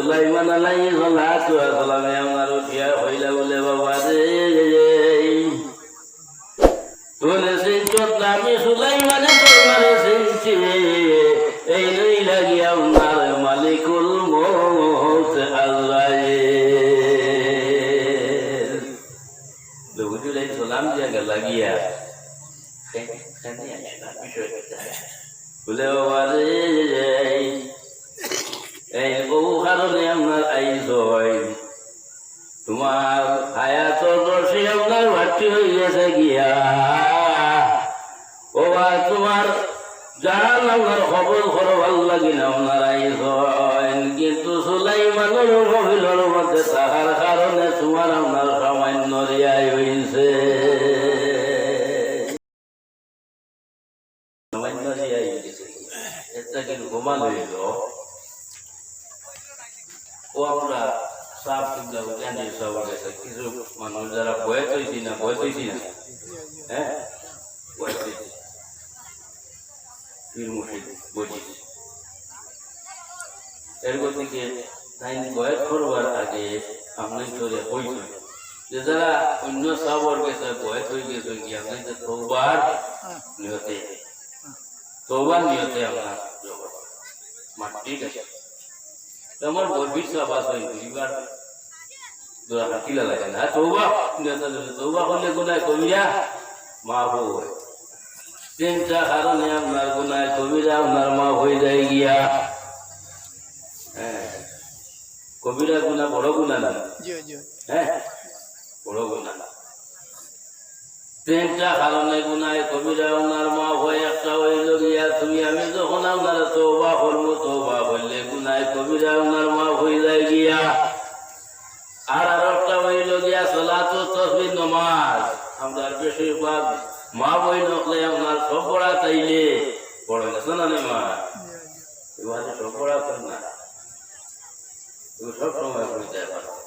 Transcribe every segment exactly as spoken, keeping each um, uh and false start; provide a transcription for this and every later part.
সুলাইমান আলাইহিস সালাতু ওয়াস সালামে আপনার উঠিয়া কইলা বলে, "বাবা রে, তুই চিনছত না, আমি সুলাইমানে তুমারে চিনছি, এই লই লাগি আপনার মালিকুল মউত আজরাইল।" হুজুর এই সালাম দিয়া গেলা গিয়া। বলে, "বাবা রে, এই, এই অউ কারণে আপনার আইছইন, তুমার হায়াতর রশি আপনার বাট্টি অই গেছে গিয়া। ও বা তুমার জান আপনার কবজ করবার লাগি না আপনার আইছইন, কিন্তু সুলাইমানর মহফিলর মধ্যে থাকার কারণে তুমার আপনার সামান্য রেহাই অইছে।" সামান্য রেহাই অইছে। এর থাকি কিন্তু কমান অইল। ও আমরা সাব কিবলা, গান্ধী সাব গেছে, কিছু মানুষ যারা বয়স অইছি না, বয়স অইছি না, হ্যাঁ, বয়স অইছি, পীর মুর্শিদ বুঝি। এর গতিকে তাইন বয়াত করবার আগে আপনি তোরে কইছেন যে যারা অন্য সাবর গেছে বয়াত অই গেছে কি আপনি তো তওবার নিয়তে, তওবার নিয়তে আমরা জবাব। মা, ঠিক আছে। তো আমার গভীর সাব আছে, দুইবার দোয়া হাকিলা লাগে না। তওবা, তওবা করলে গুনাহ কবিরা মাফ হয়। তিনটা কারণে আপনার গুনাহ কবিরা আপনার মাফ অই যায় গিয়া। হ্যাঁ, কবিরা গুনাহ বড় গুনাহ না? জি, জি। হ্যাঁ, বড় গুনাহ। তিনটা কারণে গুনাহ কবিরা আপনার মাফ হয়। একটা অইল গিয়া, তুমি আমি যখন আপনার তওবা করমু, তওবা করলে গুনাহ কবিরা আপনার মাফ অই যায় গিয়া। আর আরেকটা অইল গিয়া সালাতু তসবিহ নমাজ। আমরার বেশিরভাগ মা বইন অকলে আপনার সব পড়া চাইলে পড়ে গেছে না নি মা? এবার সব পড়া তো না। তুমি সব সময় পড়তে পারো।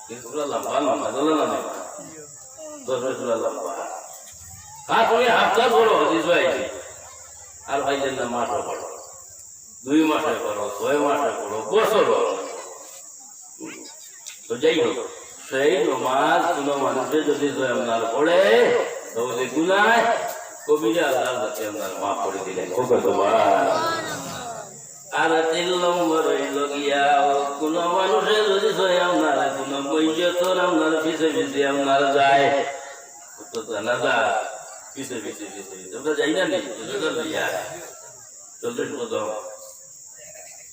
কিন্তু পুরা লম্বা লম্বা, দোলা লম্বা। দশ বছর লম্বা। আর তুমি হাফতা পড়ো, হাদিস ভাই। আর ভাই জান না, মাসে পড়ো। দুই মাসে পড়ো, ছয় মাসে পড়ো, বছর পড়ো। তো যাই হোক, সেই নমাজ কোনো মানুষে যদি ছয় আপনার পড়ে, তাহলে গুনাহ কবিরা আল্লাহর কাছে আপনার মাফ করে দিলেন। খুব সুবহান। আর তিন নম্বর অইল গিয়া, কোনো মানুষে যদি ছয় আপনার কোনো মইয়তর আপনার পিছে পিছে আপনার যায়, তো জানাজা পিছে পিছে পিছে পিছে। আমরা যাই না নি? জানাজা লইয়া। চল্লিশ কদম।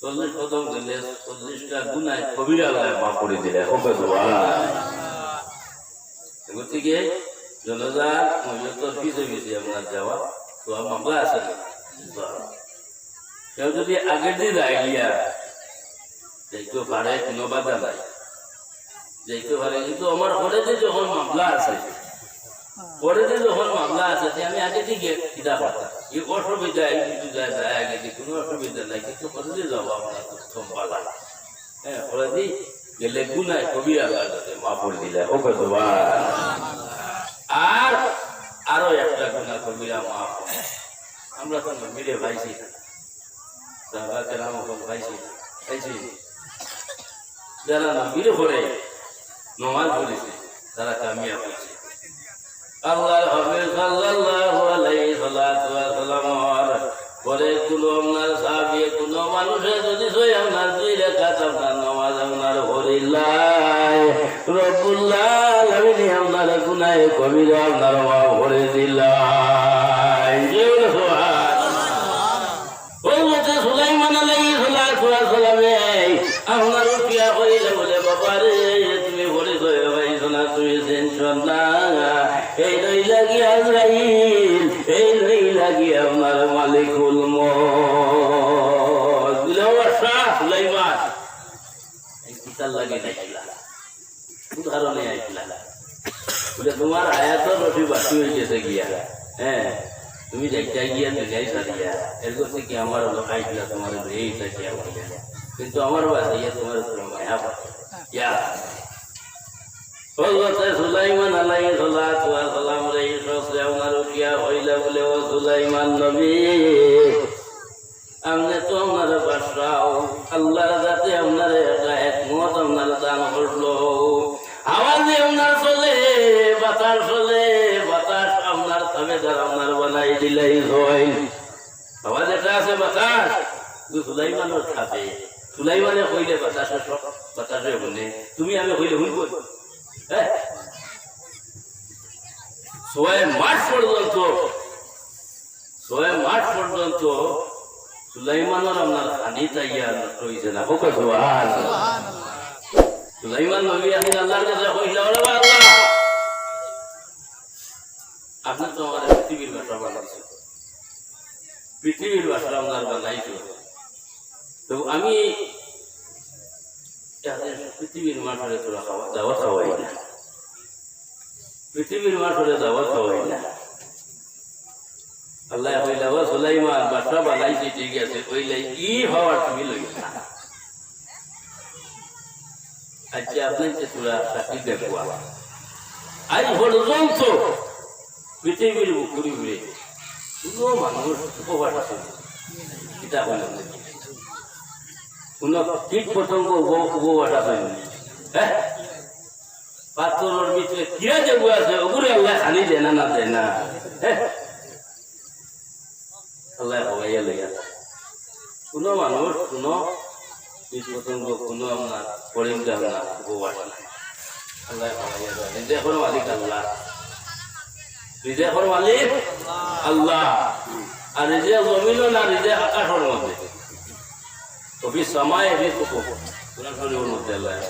চল্লিশ কদম গেলে চল্লিশটা গুনাহ কবিরা আল্লাহ মাফ করে দিলে। খুব সুবহান। গতিকে জানাজার মইয়তর পিছে পিছে আপনার যাওয়া, তো মামলা আছে না? কেউ যদি আগেদি যায় গিয়া, যাইতে পারে, কোনো বাধা নাই, যাইতে পারে। কিন্তু আমার পরেদি যখন মামলা আছে, পরেদি যখন মামলা আছে, তে আমি আগেদি গিয়া কিতা করতাম? এই অসুবিধা, এই কিছু যায়, যায় আগেদি, কোনো অসুবিধা নাই, কিন্তু পরেদি যাওয়া আপনার উত্তম বালা। হ্যাঁ, পরেদি গেলে গুনাহ কবিরা আল্লাহর কাছে মাফ করে দিলে। খুব সুবহান। আর আরো একটা গুনাহ কবিরা মাফ হয়। আমরা তো নবীরে পাইছি না, সাহাবা কেরাম অকল পাইছি না, পাইছি না। যারা নবীরে পড়ে, নমাজ পড়ছে, তারা কামিয়াব হইছে। আল্লাহর হাবিব সাল্লাল্লাহু আলাইহি সাল্লাতু ওয়া সাল্লামর পরে কোনো আপনার সাহাবী, কোনো মানুষে যদি ছয় আপনার দুই রাকাত আপনার নমাজ আপনার পড়িলায়, রব্বুল আলামিনে আপনার গুনাহ কবিরা আপনার মাফ করে দিলায়। জোরে সুবহান। হযরতে সুলাইমান আলাইহিস সালাতু ওয়াস সালামে আপনার উঠিয়া কইলা বলে, "বাবা রে, তুমি পরিচয় পাইছো না, তুমি চিনছো না। এই লই লাগি আজরাইল, এই লই লাগি আপনার মালিকুল মউত।" বলে, "ও বাদশা সুলাইমান, এই কিতার লাগি ডাকলা?" কোন কারণে আইলা? বলে, "তোমার হায়াতর রশি বাকি হয়ে গেছে গিয়া। হ্যাঁ, তুমি যাইতে গিয়া দুনিয়ায় সারিয়া, এর করতে কি আমার হলো আইলা তোমার উপরে এই চাইয়া বলে। কিন্তু আমার বাদে ইয়া তোমার উপরে মায়া পড়ে।" ইয়া। হযরতে সুলাইমান আলাইহিস সালাতু ওয়াস সালাম রে এই শখসে আপনার উঠিয়া হইলা বলে, "ও সুলাইমান নবী, আপনি তো আপনার বাদশা, আল্লাহর যাতে আপনার একটা এক আপনার দান করলো। আওয়াজে আপনার চলে, বাতাস চলে, বাতাস আপনার তাবেদার, আপনার বানাই দিলাই হয়। আওয়াজ এটা আছে বাতাস, কিন্তু সুলাইমানর খাপে। সুলাইমানে কইলে বাতাসে সব, বাতাসে হুনে। তুমি আমি কইলে হুনবো? হ্যাঁ? ছয় মাস পর্যন্ত, ছয় মাস পর্যন্ত সুলাইমানর আপনার খানি তাইয়া নষ্ট হইছে না। হোক সুবহান। সুলাইমান নবী এখন আল্লাহর কাছে কইলা, "ওরে আল্লাহ, আপনি তো আমার পৃথিবীর বাসা বানাইছেন, পৃথিবীর বাসা আপনার বানাইছেন, তো আমি পৃথিবীর মাঠরে তোরা খাওয়া, দাওয়াত খাওয়াই না, পৃথিবীর মাঠরে দাওয়াত খাওয়াই না।" আল্লাহ কইলা, "ও সুলাইমান, বাসা বানাইছি ঠিক আছে, কইলে ই হওয়ার তুমি লইও না।" আচ্ছা, আপনি যে তোরা চাকরি দেখবা, আজ পর্যন্ত পৃথিবীর বুকুর উপরে কোনো মানুষ উপবাস আছে না। কিতা বলেন? কোনো কীট পতঙ্গ উপ-, উপবাস আছে না। হ্যাঁ? পাথরর ভিতরে কিরা যেগু আছে, ওগুরে আল্লাহ খানি দেয় না, না দেয় না। হ্যাঁ? আল্লাহ হবাইয়া লইয়া। কোনো মানুষ, কোনো কীট পতঙ্গ, কোনো আপনার পরিণত না, উপবাস নাই। আল্লাহ হবাইয়া লইয়া। রিজেকর মালিক আল্লাহ। রিজেকর মালিক আল্লাহ। আর রিজেক জমিনও না, রিজেক আকাশর মধ্যে। ওফিস সামায়ে রিজকুকুম। কোরআন শরীফর মধ্যে আল্লাহ।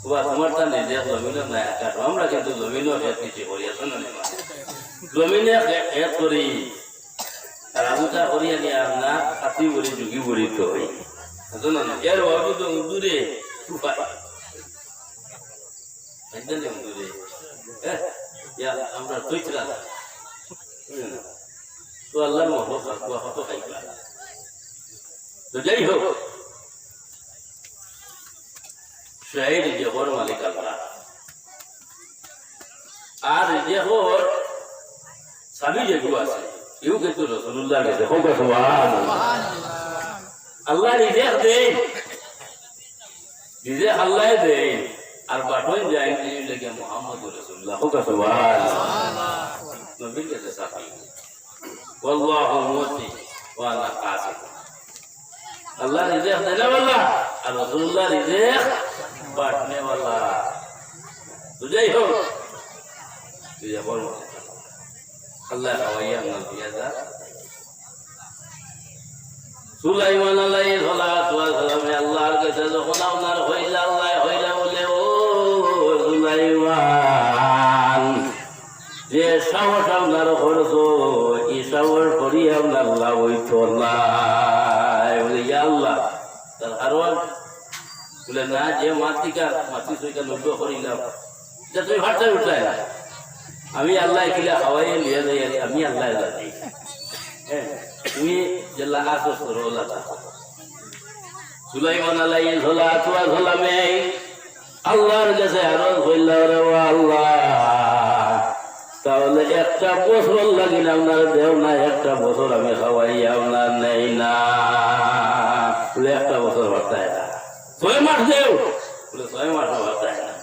ওবা, তোমার তা নিজে জমিনও নাই, আকাশ। আমরা কিন্তু জমিনও খেত কিছু করি, আছে না নাই? জমিনে খে-, খেত করি। আর আবুতা করি আনি আপনার খাতি বড়ি, যুগি বড়ি তো হই। আছে না নাই? এর অভাবে তো উদুরে তুফাই। একদম উদুরে। হ্যাঁ? ইয়া, আমরা তৈতরা। হুম। তো আল্লাহর মহব্বত আর দোয়া কত খাইবা। তো যাই হোক, সেই রিজেকর মালিক আল্লাহ। আর রিজেকর চাবি যেগু আছে, এও কিন্তু রাসূলুল্লাহর গেছে। কও সুবহানাল্লাহ। আল্লাহ রিজেক দেইন, রিজেক আল্লায় দেইন, আর বাটইন যাইন, এই লাগে মুহাম্মদুর রাসূলুল্লাহ। কও সুবহানাল্লাহ। নবীর গেছে চাবি। ওয়াল্লাহুল মুতি ওয়া আনা কাসিম। আল্লাহ রিজেক দেনেওয়ালা, আর রাসূলুল্লাহ রিজেক বাটনেওয়ালা। তো যাই হোক, রিজেকর আল্লাহ খাওয়াইয়া আপনার দিয়া যা। সুলাইমান আলাইহিস সালাতু ওয়াস সালামে আল্লাহর কাছে যখন আপনার কইলা, আল্লাহ কইলা বলে, "ও সুলাইমান, যে সাহস আপনার করছো, ই সাহস করি আপনার লাভ হইতো না।" বলে, "ইয়া আল্লাহ, তার কারণ?" বলে, "না, যে মাতিকার, মাতি সইকা লজ্জ করিলাম।" যে তুমি ফাটতে উঠলাই না। আমি আল্লাহ কিলা খাওয়াইয়া লিয়া যাই, আমি আল্লাহ জানি। হ্যাঁ, তুমি যেলা আছো, সরো আল্লাহ। সুলাইমান আলাইহিস সালাতু ওয়াস সালামে আল্লাহর কাছে আরজ কইলা, "রে ও আল্লাহ, তাহলে একটা বছর লাগি না আপনার দেও না, একটা বছর আমি খাওয়াইয়া আপনার নেই না।" বলে, "একটা বছর পারতায় না।" "ছয় মাস দেও।" বলে, "ছয় মাস পারতায় না।"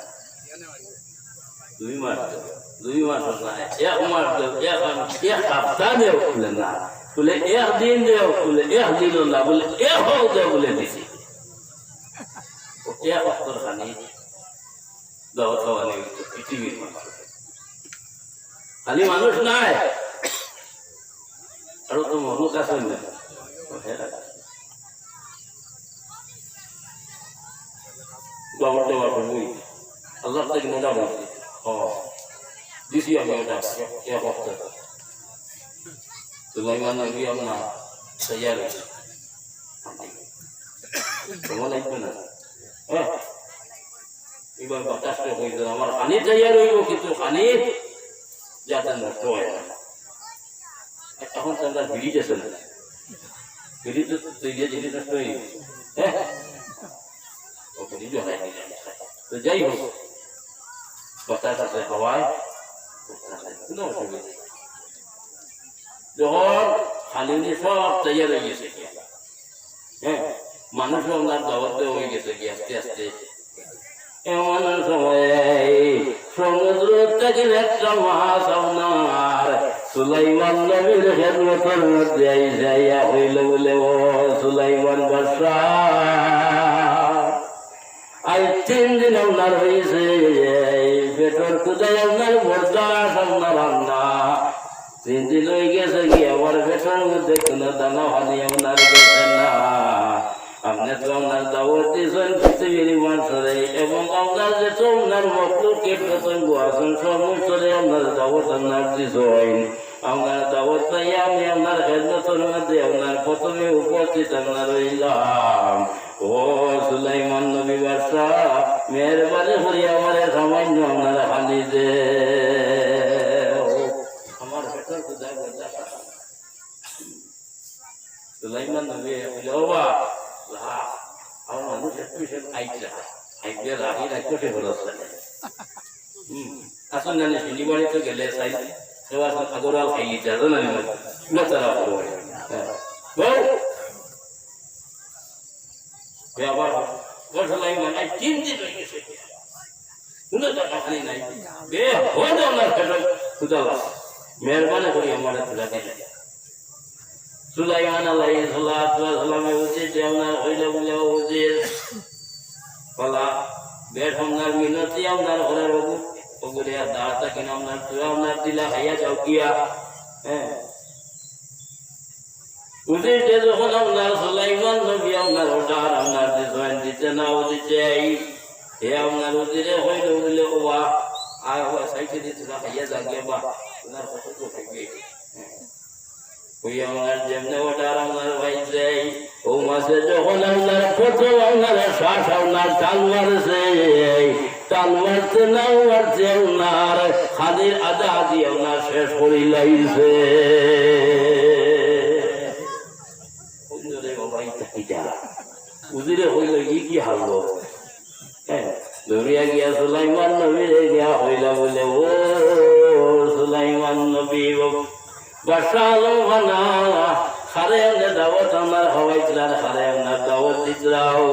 দুই মাস দেও, দুই মাস না, এক মাস দেও, এক, এক হাপ্তা দেও, বলে না, বলে একদিন দেও, বলে একদিনও না, বলে এক হক দেও, বলে দিছি। ও এক অক্তর খানি দাওয়াত খাওয়ানি হইতো পৃথিবীর মানুষ। খালি মানুষ নাই, আরো তো মহলুক আছে না? বাবার দেওয়া করবই। আল্লাহ তাকে মজা বলছে। ও, দিছি আমি ওটা, এ, এ করতে। সুলাইমান নবী আমরা তৈয়ার হয়েছে। তোমার লাগবে না? হ্যাঁ? এবার বাতাসটা হয়ে গেল, আমার খানি তৈয়ার হইব, কিন্তু খানি যাতে নষ্ট হয় না। এখন তো আমরা ব্রিজ আছে না, ব্রিজ তো তৈরি জিনিস নষ্ট হয়ে গেছে। হ্যাঁ, ও ব্রিজ হয় না। তো যাই হোক, বাতাস আছে, হাওয়ায় কোনো অসুবিধা নেই। যখন খালি উনি সব তৈয়ার হয়ে গেছে, হ্যাঁ, মানুষও ওনার দাওয়াত দেওয়া হয়ে গেছে কি আস্তে আস্তে। এমন সময় সমুদ্র থাকি একটা মাছ আপনার সুলাইমান নবীর খেদমতর মধ্যে আইসা আইয়া কইল বলে, "ও সুলাইমান বাদশা, আজ তিন দিন আপনার হইছে, এই পেটর ক্ষুধায় আপনার বরদাস্ত আপনার আর না। তিন দিন হই গেছে কি আমার পেটর মধ্যে কোনো দানা পানি আপনার গেছে না। আপনে তো আপনার দাওয়াত দিছইন পৃথিবীর মানষরে এবং আপনার যত আপনার মখলুক কীটপতঙ্গ আছইন, সমস্তরে আপনার দাওয়াত আপনার দিছইন। আপনার দাওয়াত পাইয়া আমি আপনার খেদমতর মধ্যে আপনার প্রথমে উপস্থিত আপনার অইলাম। ও সুলাইমান নবী বাদশা, মেহেরবানি করি আমারে সামান্য আপনার পানি দেও।" আমার পেটর ক্ষুধায় বরদাস্ত সুলাইমান নবী বলে, "ও বা, লা, আমার মানুষ একটু সে আইতরা, আইবে রাহি রাখতে সে খরচ করে।" হুম, আসুন জানি শিলিগুড়ি তো গেলে চাই, সেবার আগরওয়াল খাই লিতে আসো না, না তারা করবো। হ্যাঁ। বউ, এ আবার, ও সুলাইমান, আজ তিন দিন হয়ে গেছে। কোনো তো খালি নাই। বে, হো দাও না, ফেরত, খুদা। মেহেরবানি করি আমারে তুলা দিলে। সুলাইমান আলাইহিস সালাতু ওয়াস সালামে উজির দেওনা হইল বলে, "ও উজির, বলা, বেশ আপনার মিনতি আপনার ঘরের ওগু, ওগুরে আর দাঁড়াতা কিনা আপনার, তুই আপনার দিলা খাইয়া যাও গিয়া।" হ্যাঁ। উজিরে যখন আপনার সুলাইমান নবী আপনার order আপনার দিছইন, দিতে না দিতে, এই, হে আপনার উজিরে হইল বলে, "ও বা, আর ও বা, সাইকে দিয়ে তুলা খাইয়া যাও গিয়া বা, আপনার কত তো খাইবে।" হ্যাঁ। ওই আমার যেমনে order আমার পাইছে, ও মাসে যখন আমার প্রথম আমার শ্বাস আমার টান মারছে, টান মারতে না মারতে আমার খানির আধা আধি আমার শেষ করি লাইছে। উজিরে বাবা, ইটা কিটা? উজিরে কইল, "ই কি হাল?" হ্যাঁ, দৌড়িয়া গিয়া সুলাইমান নবীরে গিয়া কইলা বলে, "ও সুলাইমান নবী, বাদশা আলম খানা, খারে এমনে দাওয়াত আমার খাওয়াইতরা, খারে এমনে দাওয়াত দিতরাও।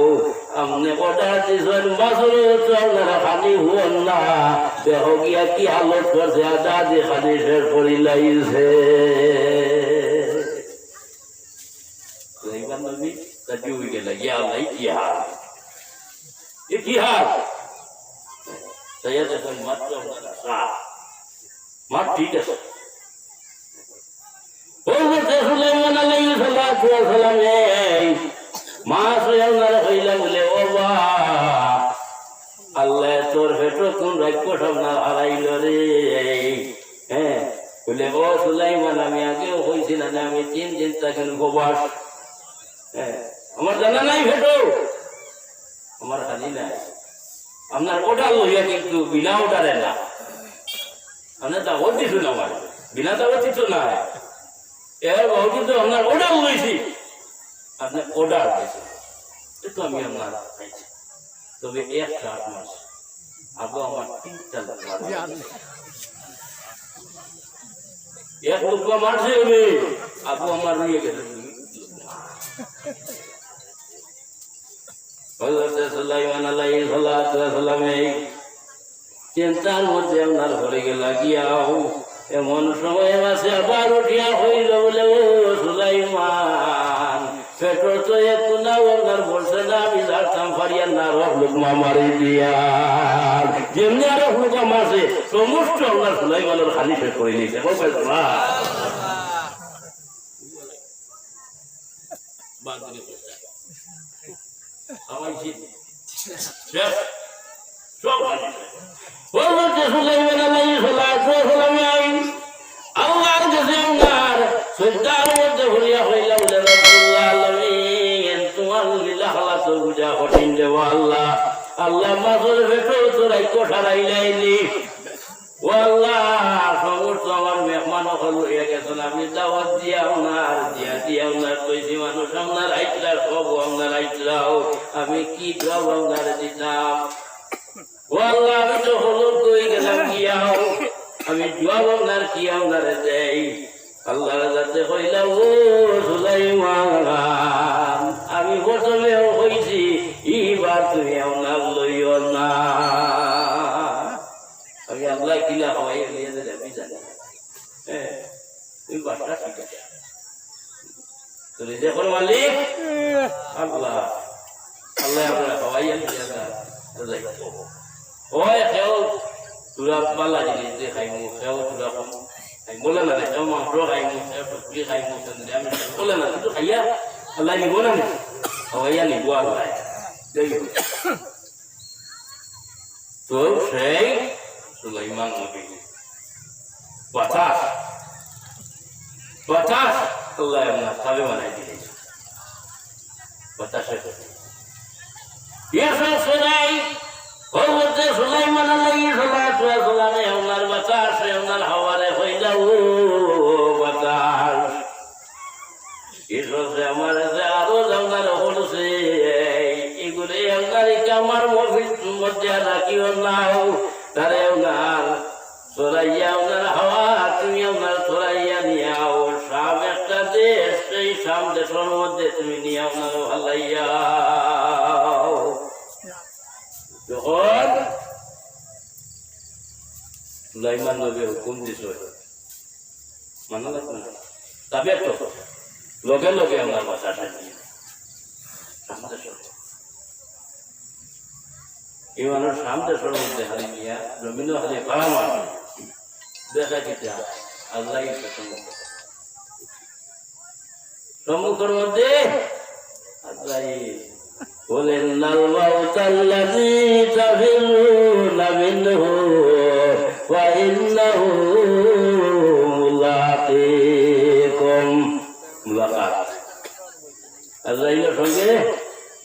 আপনে order দিছইন, বাছুরে তো আপনারা খানি হুয়ন না। দেখো গিয়া কি হালত করছে, আধা আধি খানি শেষ করি লাইছে।" সুলাইমান নবী তাজ্জুব হয়ে গেল, "ইয়া আল্লাহ, ই কি হাল? ই কি হাল?" তাইয়া দেখেন, মাত্র আপনারা সাত। মাত ঠিক আছে। হযরত সুলাইমান আলাইহিস সালাতু ওয়াস সালামে মাছ ওই আল্লাহর কইলা বলে, "ও বা, আল্লাহ তোর পেটো কোন রাক্ষস আপনার হারাইল রে?" হ্যাঁ, বলে, "ও সুলাইমান, আমি আগেও কইছি না, আমি তিন দিন থাকি উপবাস। হ্যাঁ, আমার জানা নাই পেটো, আমার খালি নাই। আপনার order লইয়া কিন্তু বিনা order-এ না।" আপনে দাওয়াত দিছইন আমারে, বিনা দাওয়াতি তো নায়। এর বাবজুদ আপনার order লইছি, আপনে order দিছইন, এ তো আমি আপনার খাইছি। তবে এক চার মাস আগে আমার তিনটা লোকমা মারা গেছে। এক লোকমা মারছে উনি, আগে আমার রয়ে গেছে। হযরত সুলাইমান আলাইহিস সালাতু ওয়াস সালামে চিন্তার মধ্যে আপনার পড়ি গেলা গিয়াও। এমন সময় মাছে আবার উঠিয়া কইল বলে, "ও সুলাইমান, পেটো তো একটু না আপনার বলছে না, আমি জানতাম পারিয়া না, রব লোকমা মারি দিয়া।" যেমনি আর লোকমা মারছে, সমস্ত আপনার সুলাইমানর খানি শেষ করি নিছে। ও ভাই, বাহ। বাদ দিলে কোথায়? আমার কি? শেষ। সব হাজির। হযরত সুলাইমান আলাইহিস সালাতু ওয়াস সালামে আল্লাহর কাছে আপনার সজদার মধ্যে পড়িয়া কইলা বলে, "রাব্বুল আলামিন, তোমার লীলা খেলা তো বুঝা কঠিন রে বা আল্লাহ। আল্লাহ, মাছর পেটো তো রাইখো সারাইলাইনি।" ও আল্লাহ, সমস্ত আমার মেহমান অকল লইয়া গেছইন, আমি দাওয়াত দিয়া আপনার, দিয়া দিয়া আপনার কইছি মানুষ আপনার আইতরা, সব আপনার আইতরা, আমি কি জবাব আপনারে দিতাম? ও আল্লাহ, আমি তো হলুদ হয়ে গেলাম, কি আও? আমি জবাব আপনার কি আপনারে দেই? আল্লাহর কাছে কইলা, "ও সুলাইমান, আমি প্রথমেও কইছি, ইবার তুমি আপনার লইও না।" আল্লায় কিলা খাওয়াইয়া নিয়া যাইতা, আমি জানি না। হ্যাঁ, তুমি বাসটা ঠিক আছে। তো রিজিকর মালিক আল্লাহ। আল্লায় আমরারে খাওয়াইয়া নিয়া যাইতা। ওই কেউ থুড়া বালা জিনিস দি খাইমু, কেউ থুড়া কম খাইমু, বলে না, কেউ মাংস খাইমু, কেউ সবজি খাইমু, কেউ নিরামিষ খাইমু, বলে না, কিন্তু খাইয়া আল্লায় নিবো না নি? খাওয়াইয়া নিবো আল্লায়। যাই হোক। তো সেই সুলাইমান নবী বাতাস, বাতাস আল্লায় আপনার তাবে বানাই দিলে। বাতাসে ইউসুফ সুলাই, হযরতে সুলাইমান আলাইহিস সালাতু ওয়াস সালামে আপনার বাতাসে, আপনার হাওয়ারে কইলা, "ও বাতাস, ইউসুফে আমারে যে আরজ আপনারে করছে, ইগুরে আপনার ইটা আমার মহফিল মধ্যে আর রাখিও না, তারে আপনার চড়াইয়া আপনার হাওয়া, তুমি আপনার চড়াইয়া নিয়াও, শাম একটা দেশ, সেই শাম দেশর মধ্যে তুমি নিয়া আপনার ফালাইয়াও।" যখন সুলাইমান নবী হুকুম দিছে, মানা লাগবে না? তবে তো লগে লগে আপনার বাতাসে নিয়া শাম দেশর, এই মানুষ শাম দেশর মধ্যে খালি নিয়া, জমিনও খালি ফাড়া মারে। দেখা দিতা, আল্লাহ সম্মুখর মধ্যে আল্লাহ বলেন, "إن الموت الذي تفرون منه فإنه ملاقيكم।" মুলাকাত। আজরাইলর সঙ্গে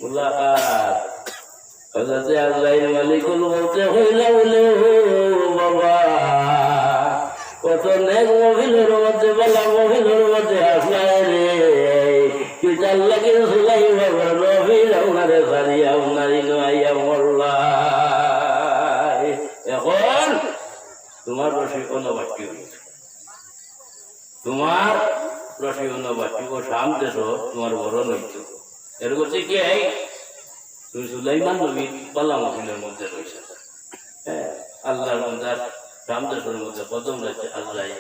মুলাকাত। হযরতে আজরাইল মালিকুল মউতে কইলা বলে, "ও বাবা, কত নেক মহফিলর মধ্যে, বালা মহফিলর মধ্যে আছলায় রে, কিতার লাগি সুলাইমান নবীর আপনারে ছাড়িয়া আপনার ইনো আইয়া মরলায়। এখন তুমার রশি অনো বাট্টি অইছে, তুমার রশি অনো বাট্টি, ও শাম দেশো তুমার বরন অইতো।" এর গতিকে এই তুমি সুলাইমান নবীর বালা মহফিলর মধ্যে রইছো। হ্যাঁ, আল্লাহর বান্দার শাম দেশর মধ্যে কদম রাখছে আজরাইল।